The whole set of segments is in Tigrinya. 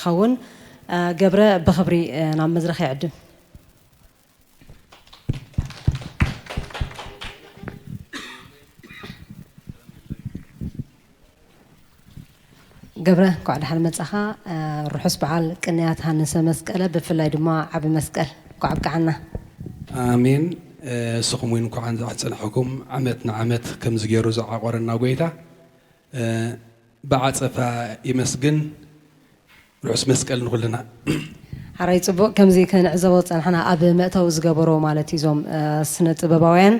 ክኸውን፣ እ፣ ገብረ ብኽብሪ፣ እ፣ ናብ መድረኽ ይዕድም። ገብረ፣ እንኳዕ ደሓን መጻኻ። እ፣ ርሑስ በዓል ቅንያት ሃንሰ መስቀለ፣ ብፍላይ ድማ ዓቢ መስቀል። እንኳዕ ኣብቅዓና። ኣሜን። እ፣ ንስኹም እውን እንኳዕ ኣጽንሐኩም። ዓመት ንዓመት ከምዚ ገይሩ ዝዓቆረና ጎይታ፣ እ፣ ብዓጸፋ ይመስግን። ርሑስ መስቀል ንኹልና። ሓራይ ጽቡቕ፣ ከምዚ ክንዕዘቦ ዝጸናሕና ኣብ መእተዊ ዝገበሮ ማለት እዩ፣ እዞም፣ እ፣ ስነ ጥበባውያን፣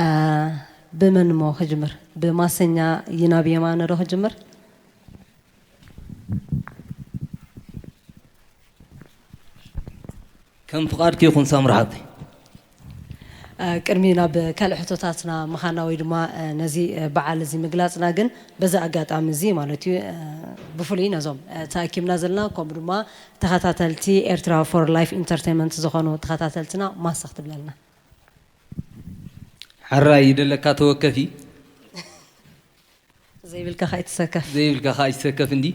እ፣ ብመን እሞ ክጅምር? ብማሰኛ ይናብ የማነ ዶ ክጅምር? ከም ፍቓድኪ ይኹን ሳምራ ሓብተይ። እ፣ ቅድሚ ናብ ካልእ ሕቶታትና ምኻና ወይ ድማ፣ እ፣ ነዚ፣ እ፣ በዓል እዚ ምግላጽና ግን በዚ ኣጋጣሚ እዚ ማለት እዩ፣ እ፣ ብፍሉይ ነዞም፣ እ፣ ተኣኪብና ዘለና ከምኡ ድማ ተኸታተልቲ ኤርትራ ፎር ላይፍ ኢንተርቴይንመንት ዝኾኑ ተኸታተልትና ማሰኽ ትብለልና። ሓራይ ይደለካ ተወከፊ። ዘይብልካ ከኣ ይትሰከፍ። ዘይብልካ ከኣ ይትሰከፍ እንዲ።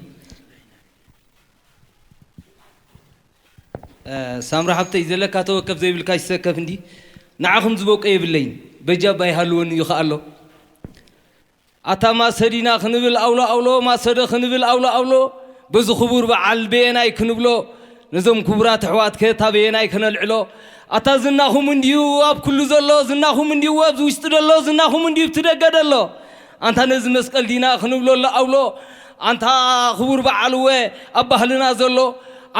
እ፣ ሳምራ ሓብተይ ዘለካ ተወከፍ ዘይብልካ ይትሰከፍ እንዲ። ንዓኹም ዝበቆ የብለይን። በጃ ባይ ሃልወኒ እዩ ከኣሎ። ኣታ ማሰ ዲና ክንብል ኣውሎ ኣውሎ፣ ማሰ ዶ ክንብል ኣውሎ ኣውሎ። በዚ ክቡር በዓል በየናይ ክንብሎ? ነዞም ክቡራት ኣሕዋት ከ እታ በየናይ ከነልዕሎ? ኣታ ዝናኹም እንድዩ ኣብ ኩሉ ዘሎ፣ ዝናኹም እንድዩ ኣብዚ ውሽጢ ደሎ፣ ዝናኹም እንድዩ ብቲ ደገ ደሎ። ኣንታ ነዚ መስቀል ዲና ክንብሎ ኣሎ ኣውሎ? ኣንታ ክቡር በዓል እወ ኣብ ባህልና ዘሎ።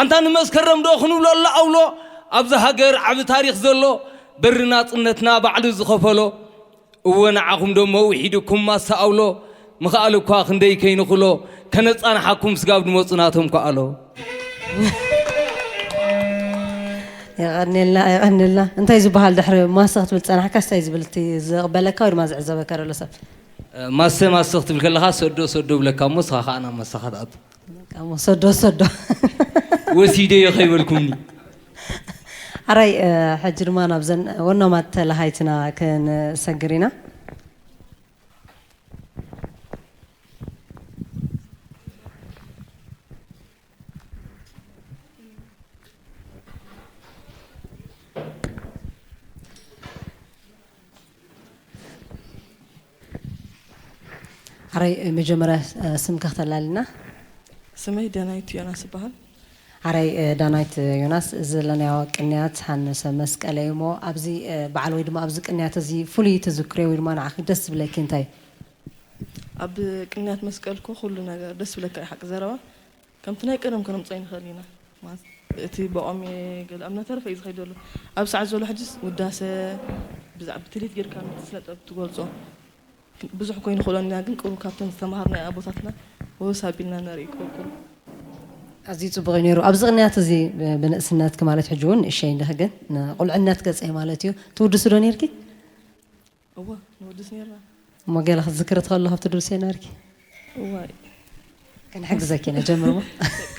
ኣንታ ንመስከረም ዶ ክንብሎ ኣሎ ኣውሎ? ኣብዚ ሃገር ዓቢ ታሪኽ ዘሎ፣ በሪ ናጽነትና ባዕሉ ዝኸፈሎ። እወ ንዓኹም ደሞ ውሒድኩም ማሳ ኣውሎ፣ ምኽኣል እኳ ክንደይ ከይንኽሎ፣ ከነጻንሓኩም ስጋብ ድመጹ ናቶም ከኣሎ። የቐንየልና፣ የቐንየልና። እንታይ ዝበሃል ድሕሪ ማሰ ክትብል ጸናሕካስ እንታይ ዝብል እቲ ዝቕበለካ ወይ ድማ ዝዕዘበካ ዘሎ ሰብ? እ፣ ማሰ፣ ማሰ ክትብል ከለኻ ሰዶ፣ ሰዶ ብለካ እሞ፣ ንስኻ ከኣ ናብ ማሳኻ ትኣቱ። በቃ እሞ ሰዶ፣ ሰዶ። ወሲደዮ ከይበልኩምኒ። ኣራይ፣ እ፣ ሕጂ ድማ ናብዘን ወናማት ተለሃይትና ክንሰግር ኢና። ኣራይ፣ መጀመርያ፣ እ፣ ስምካ ክተላልና? ስመይ ዳናይት ዮናስ ይበሃል። ኣራይ፣ እ፣ ዳናይት ዮናስ፣ እዚ ዘለናዮ ቅንያት ሃንሰ መስቀለ እዩ እሞ፣ ኣብዚ፣ እ፣ በዓል ወይ ድማ ኣብዚ ቅንያት እዚ ፍሉይ ትዝክርዮ ወይ ድማ ንዓኺ ደስ ዝብለኪ እንታይ እዩ? ኣብ ቅንያት መስቀል እኮ ኩሉ ነገር ደስ ዝብለካ እዩ፣ ሓቂ ዘረባ። ከምቲ ናይ ቀደም ከነምጽኦ ኣይንኽእልን ኢና። ማለት እቲ ብቆሜ ገለ ኣብ እናተረፈ እዩ ዝኸይድ ዘሎ። ኣብ ሰዓት ዘሎ ሕጅስ ውዳሰ ብዛዕባ ትልሂት ጌርካ ነቲ ስነ ጥበብ ትገልጾ። ብዙሕ ኮይኑ ይኽእሎ ኢና፣ ግን ቅሩብ ካብተን ዝተማሃርናዮ ኣቦታትና ወስ ኣቢልና ነርኢ ክበቁል። ኣዝዩ ጽቡቕ እዩ ነይሩ። ኣብዚ ቅንያት እዚ ብ-፣ ብንእስነትኪ ማለት ሕጂ እውን ንእሸይ እንዲኺ፣ ግን ንቁልዕነት ገጸይ ማለት እዩ። ትውድሱ ዶ ነይርኪ? እወ፣ ንውድስ ነይርና። እሞ ገለ ክትዝክሪ ትኽእሊ ካብቲ ድርሴ ነርኪ? እዋይ። ክንሕግዘኪ ኢና፣ ጀምርዎ።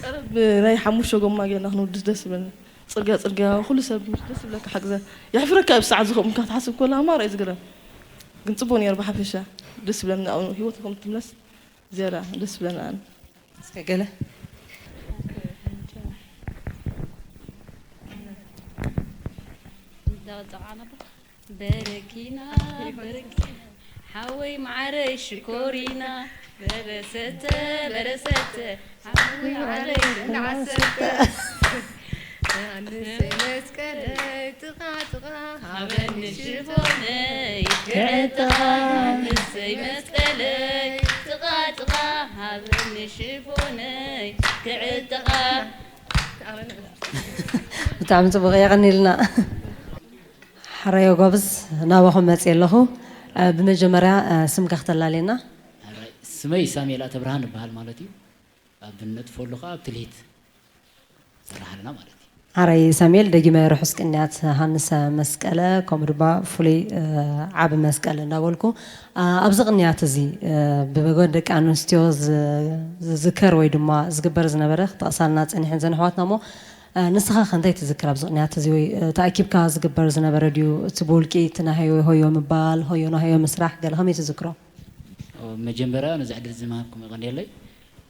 ቀረብ ናይ ሓሙሽተ ጎማ ጌርና ክንውድስ ደስ ይብለኒ። ጽርግያ፣ ጽርግያ፣ ኩሉ ሰብ ደስ ይብለካ ሓግዘ። የሕፍረካ እዩ ብሰዓት ዝኸምኡ ክትሓስብ ከለኻ ማራ እዩ ዝግረም። ግን ጽቡቕ ነይሩ ብሓፈሻ። ደስ ይብለኒ፣ ኣብ ህይወት ከም ትምለስ ዝያዳ ደስ ይብለኒ ኣነ። እስከ ገለ። በረኪና በረኪና ሓወይ መዓረይ ሽኮሪና በረሰተ በረሰተ ሓወይ መዓረይ እንዳዓሰተ ኣንሰይ መስቀለይ ጥቓ ጥቓ ሃበኒ ሽፎነይ ክዕጥቓ ኣንሰይ መስቀለይ ጥቓ ጥቓ ሃበኒ ሽፎነይ ክዕጥቓ። ብጣዕሚ ጽቡቕ፣ የቐንየልና። ሓራዮ ጎብዝ፣ ናባኹም መጽየ ኣለኹ። እ፣ ብመጀመርያ፣ እ፣ ስምካ ክተላልየና? ሓራይ፣ ስመይ ሳሙኤል ኣተብርሃን እበሃል ማለት እዩ። ኣብ ንነጥፈሉ ከኣ ኣብ ትልሂት ዝሰርሕ ኣለና ማለት እዩ። ሓራይ ሳሙኤል፣ ደጊመ ርሑስ ቅንያት ሃንሰ መስቀለ፣ ከምኡ ድማ ፍሉይ፣ እ፣ ዓቢ መስቀል እንዳበልኩ፣ እ፣ ኣብዚ ቅንያት እዚ፣ እ፣ ብወገን ደቂ ኣንስትዮ ዝ-፣ ዝዝከር ወይ ድማ ዝግበር ዝነበረ ክጠቕሳልና ጸኒሐን ዘን ኣሕዋትና እሞ፣ እ፣ ንስኻ ከ እንታይ ትዝክር ኣብዚ ቅንያት እዚ ወይ፣ እ፣ ተኣኪብካ ዝግበር ዝነበረ ድዩ? እቲ ብውልቂ እቲ ናይ ሆዮ ሆዮ ምባል፣ ሆዮ ንሆዮ ምስራሕ ገለ ከመይ ትዝክሮ? ኦ፣ መጀመርያ ነዚ ዕድል እዚ ምሃብኩም የቐንየለይ።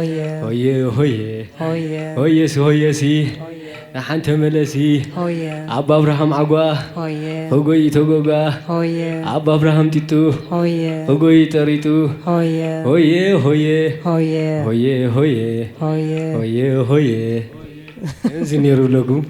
ሆየ ሆየ ሆየ ሆየ ሆየሲ ሆየሲ ሆየ ንሓን ተመለሲ ሆየ ኣባ ኣብርሃም ዓጓ ሆየ ሆጎይ ተጎጋ ሆየ ኣባ ኣብርሃም ጢጡ ሆየ ሆጎይ ጠሪጡ ሆየ ሆየ ሆየ ሆየ ሆየ ሆየ ሆየ ሆየ ሆየ እዚ ነይሩ ብለኩም